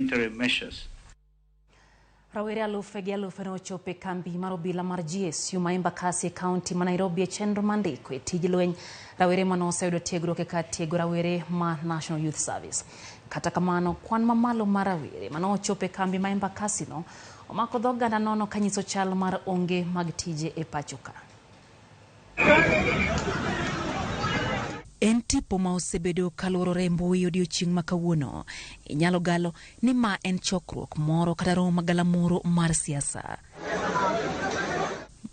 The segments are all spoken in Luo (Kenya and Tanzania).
Interim measures. Rawere alufe gi alufe ne ochopo e kambi mar obila mar GSU ma Embakasi e kaunti ma Nairobi e chenro mar ndiko e tij lweny rawere mane oseyudo tiegruok e kar tiego rawere ma National Youth Service. Kata kamano, kwan mamalo mar rawere mane ochopo e kambi ma Embakasi no omako dho oganda nono kanyiso chal mar onge mag tije e pacho ka. En tipo ma osebedo kaluorore e mbui odiochieng' ma kawuono. Inyalo galo ni ma en chokruok moro kata romo magalamoro mar siasa.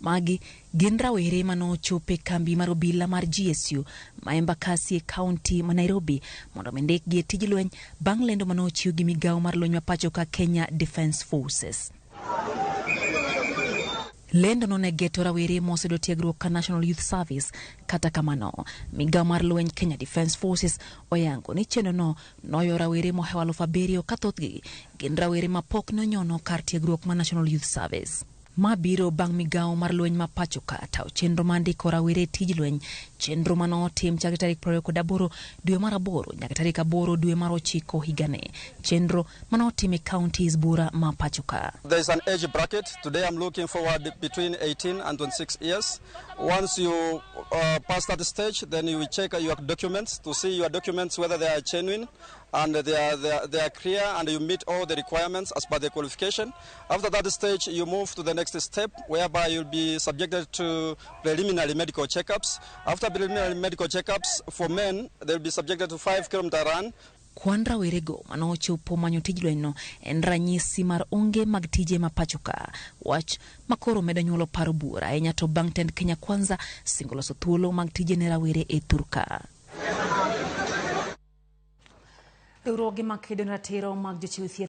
Magi gin rawere mane ochopo e kambi mar obila mar GSU ma Embakasi e kaunti ma Nairobi mondo mi ndikgi e tij lweny bang' lendo mane ochiw gi migawo mar lweny ma pacho ka Kenya Defence Forces. Lendo no ne geto rawere moseyudo tiegruok ka National Youth Service. Kata kamano, migawo mar lweny Kenya Defence Forces oyango ni chenro no noyo rawere mohewo 7,000 ka thothgi gin rawere ma pok ne onyono kar tiegruok mar National Youth Service. Ma biro bang' migawo mar lweny ma pacho ka tawo chenro mar ndiko rawere e tij lweny, chenro mane otim chakre tarik 28 dwe mar aboro nyaka tarik 8 dwe mar ochiko higani. Chenro mane otim e counties bura ma pacho ka. There is an age bracket. Today I'm looking forward between 18 and 26 years. Once you pass that stage, then you will check your documents to see your documents whether they are genuine and they are clear and you meet all the requirements as per the qualification. After that stage, you move to the next step whereby you'll be subjected to preliminary medical checkups. After preliminary medical checkups, for men, they'll be subjected to 5-kilometer run. Kwan rawerego mane ochopo manyo tij lwenyno en ranyisi mar onge mag tije ma pacho ka. Wach makoro medo nyuolo paro buora ahinya to bang' tend Kenya Kwanza singo loso thuolo mag tije ne rawere e thurka. Riwruoge makedo ne ratiro mag jochiw thieth.